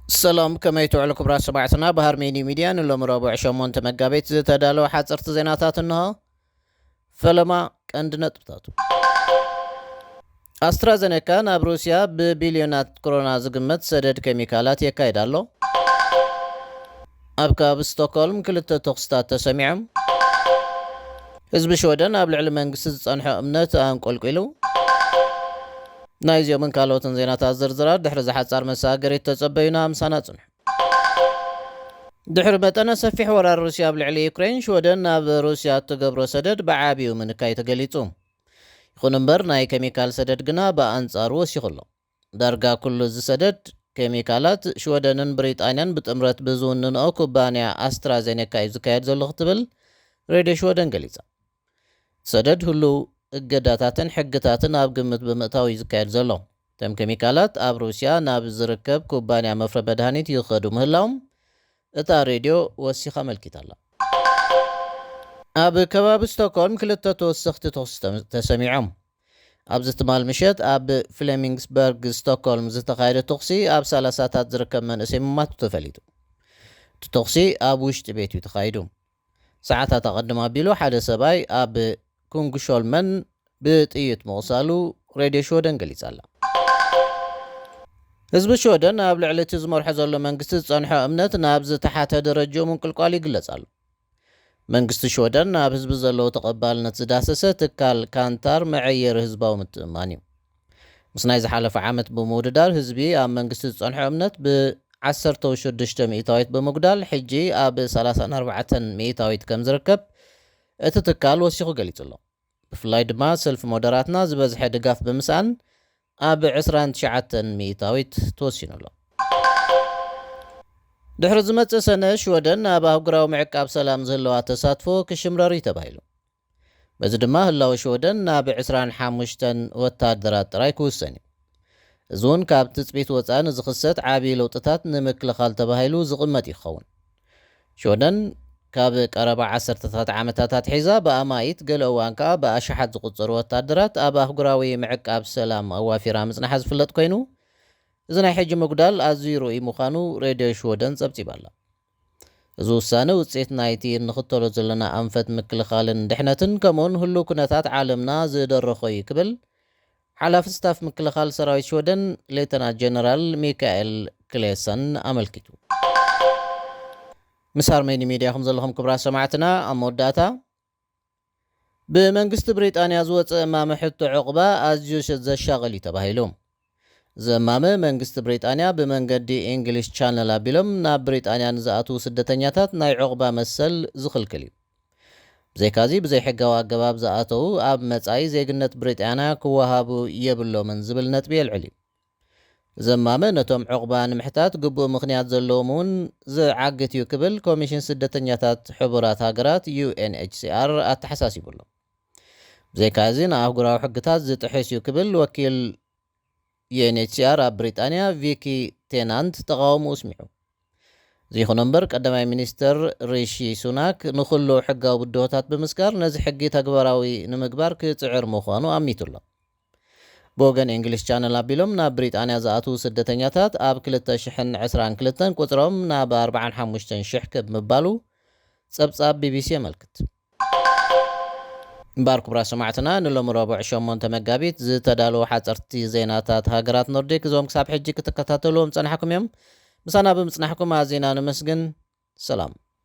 ሰላም፣ ከመይ ትውዕሉ ክቡራት ሰማዕትና? ብሃርሜኒ ሚድያ ንሎሚ ረቡዕ ሸሞንተ መጋቢት ዝተዳለወ ሓፀርቲ ዜናታት እንሆ። ፈለማ ቀንዲ ነጥብታቱ። ኣስትራዘኔካ ናብ ሩስያ ብቢልዮናት ክሮና ዝግመት ሰደድ ኬሚካላት የካይድ ኣሎ። ኣብ ከባቢ ስቶክሆልም ክልተ ተኹስታት ተሰሚዖም። ህዝቢ ሽወደን ኣብ ልዕሊ መንግስቲ ዝጸንሖ እምነት ኣንቆልቂሉ። ናይዚኦምን ካልኦትን ዜናታት ዝርዝራት ድሕሪ ዝሓጻር መሰጋገሪት ተጸበዩና፣ ምሳና ጽንሑ። ድሕሪ መጠነ ሰፊሕ ወራር ሩስያ ኣብ ልዕሊ ዩክሬን፣ ሽወደን ናብ ሩስያ እትገብሮ ሰደድ ብዓቢኡ ምንካይ ተገሊጹ። ይኹን እምበር፣ ናይ ኬሚካል ሰደድ ግና ብኣንጻሩ ወሲኹ ኣሎ። ዳርጋ ኩሉ እዚ ሰደድ ኬሚካላት ሽወደንን ብሪጣንያን ብጥምረት ብዝውንንኦ ኩባንያ ኣስትራዜኔካ እዩ ዝካየድ ዘሎ ክትብል ሬድዮ ሽወደን ገሊጻ። ሰደድ ህሉው እገዳታትን ሕግታትን ኣብ ግምት ብምእታው እዩ ዝካየድ ዘሎ። እቶም ኬሚካላት ኣብ ሩስያ ናብ ዝርከብ ኩባንያ መፍረ መድሃኒት ይኸዱ ምህላዎም እታ ሬድዮ ወሲኻ ኣመልኪታ ኣላ። ኣብ ከባቢ ስቶክሆልም ክልተ ተወሰኽቲ ተኹሲ ተም-፣ ተሰሚዖም። ኣብዚ ትማል ምሸት ኣብ ፍሌሚንግስበርግ ስቶክሆልም ዝተኻየደ ተኹሲ ኣብ ሰላሳታት ዝርከብ መንእሰይ ምማቱ ተፈሊጡ። እቲ ተኹሲ ኣብ ውሽጢ ቤት እዩ ተኻይዱ። ሰዓታት ኣቐድም ኣቢሉ ሓደ ሰብኣይ ኣብ ኩንግሾልመን ብጥይት ምቑሳሉ ሬድዮ ሽወደን ገሊጻ ኣላ። ህዝቢ ሽወደን ኣብ ልዕሊ እቲ ዝመርሖ ዘሎ መንግስቲ ዝጸንሖ እምነት ናብ ዝተሓተ ደረጃኡ ምንቅልቋሉ ይግለጽ ኣሎ። መንግስቲ ሽወደን ኣብ ህዝቢ ዘለዎ ተቐባልነት ዝዳሰሰ ትካል ካንታር መዐየሪ ህዝባዊ ምትእምማን እዩ። ምስ ናይ ዝሓለፈ ዓመት ብምውድዳር ህዝቢ ኣብ መንግስቲ ዝጸንሖ እምነት ብ ዓሰርተ ሽዱሽተ ሚእታዊት ብምጉዳል ሕጂ ኣብ ሰላሳን ኣርባዕተን ሚእታዊት ከም ዝርከብ እቲ ትካል ወሲኹ ገሊጹ ኣሎ። ብፍላይ ድማ ሰልፊ ሞደራትና ዝበዝሐ ድጋፍ ብምስኣን ኣብ ዕስራን ትሽዓተን ሚእታዊት ተወሲኑ ኣሎ። ድሕሪ ዝመጽእ ሰነ ሽወደን ኣብ ኣህጉራዊ ምዕቃብ ሰላም ዝህልዋ ተሳትፎ ክሽምረር እዩ ተባሂሉ። በዚ ድማ ህላወ ሽወደን ናብ ዕስራን ሓሙሽተን ወታደራት ጥራይ ክውሰን እዩ። እዚ እውን ካብ ትጽቢት ወጻኢ ንዝኽሰት ዓቢ ለውጥታት ንምክልኻል ተባሂሉ ዝቕመጥ ይኸውን። ሽወደን ካብ ቀረባ ዓሰርተታት ዓመታት ኣትሒዛ ብኣማኢት፣ ገለ እዋን ከኣ ብኣሽሓት ዝቑጸሩ ወታደራት ኣብ ኣህጉራዊ ምዕቃብ ሰላም ኣዋፊራ ምጽናሓ ዝፍለጥ ኮይኑ፣ እዚ ናይ ሕጂ ምጉዳል ኣዝዩ ርኡይ ምዃኑ ሬድዮ ሽወደን ጸብጺባ ኣላ። እዚ ውሳነ ውጽኢት ናይቲ እንኽተሎ ዘለና ኣንፈት ምክልኻልን ድሕነትን ከምኡውን ህሉው ኩነታት ዓለምና ዝደረኾ እዩ ክብል ሓላፊ ስታፍ ምክልኻል ሰራዊት ሽወደን ሌተና ጀነራል ሚካኤል ክሌሰን ኣመልኪቱ። ምስ ሃርሜኒ ሚድያ ከም ዘለኹም ክቡራት ሰማዕትና፣ ኣብ መወዳእታ ብመንግስቲ ብሪጣንያ ዝወፀ እማመ ሕቶ ዕቑባ ኣዝዩ ዘሻቕል እዩ ተባሂሉ። እዚ እማመ መንግስቲ ብሪጣንያ ብመንገዲ ኢንግሊሽ ቻነል ኣቢሎም ናብ ብሪጣንያ ንዝኣትዉ ስደተኛታት ናይ ዕቑባ መሰል ዝኽልክል እዩ። ብዘይካዚ ብዘይሕጋዊ ኣገባብ ዝኣተዉ ኣብ መጻኢ ዜግነት ብሪጣንያ ክወሃቡ የብሎምን ዝብል ነጥቢ የልዕል እዩ። እዚ እማመ ነቶም ዕቑባ ንምሕታት ግቡእ ምኽንያት ዘለዎም እውን ዝዓግት እዩ ክብል ኮሚሽን ስደተኛታት ሕቡራት ሃገራት ዩ ኤን ኤች ሲ ኣር ኣተሓሳሲቡ ኣሎ። ብዘይካ እዚ ንኣህጉራዊ ሕግታት ዝጥሕስ እዩ ክብል ወኪል ዩ ኤን ኤች ሲ ኣር ኣብ ብሪጣንያ ቪኪ ቴናንት ተቓውሞኡ ኣስሚዑ። እዚ ይኹን እምበር ቀዳማይ ሚኒስትር ሪሺ ሱናክ ንኹሉ ሕጋዊ ብድሆታት ብምስጋር ነዚ ሕጊ ተግባራዊ ንምግባር ክጽዕር ምዃኑ ኣሚቱ ኣሎ። ብወገን ኢንግሊሽ ቻነል ኣቢሎም ናብ ብሪጣንያ ዝኣትዉ ስደተኛታት ኣብ ክልተ ሽሕን ዕስራን ክልተን ቁጽሮም ናብ ኣርባዓን ሓሙሽተን ሽሕ ክብ ምባሉ ጸብጻብ ቢ ቢ ሲ የመልክት። እምበኣር ክቡራት ሰማዕትና፣ ንሎሚ ረቡዕ ሸሞንተ መጋቢት ዝተዳለዉ ሓጸርቲ ዜናታት ሃገራት ኖርዲክ እዞም ክሳብ ሕጂ ክትከታተልዎም ጸናሕኩም እዮም። ምሳና ብምጽናሕኩም ኣዚና ነመስግን። ሰላም።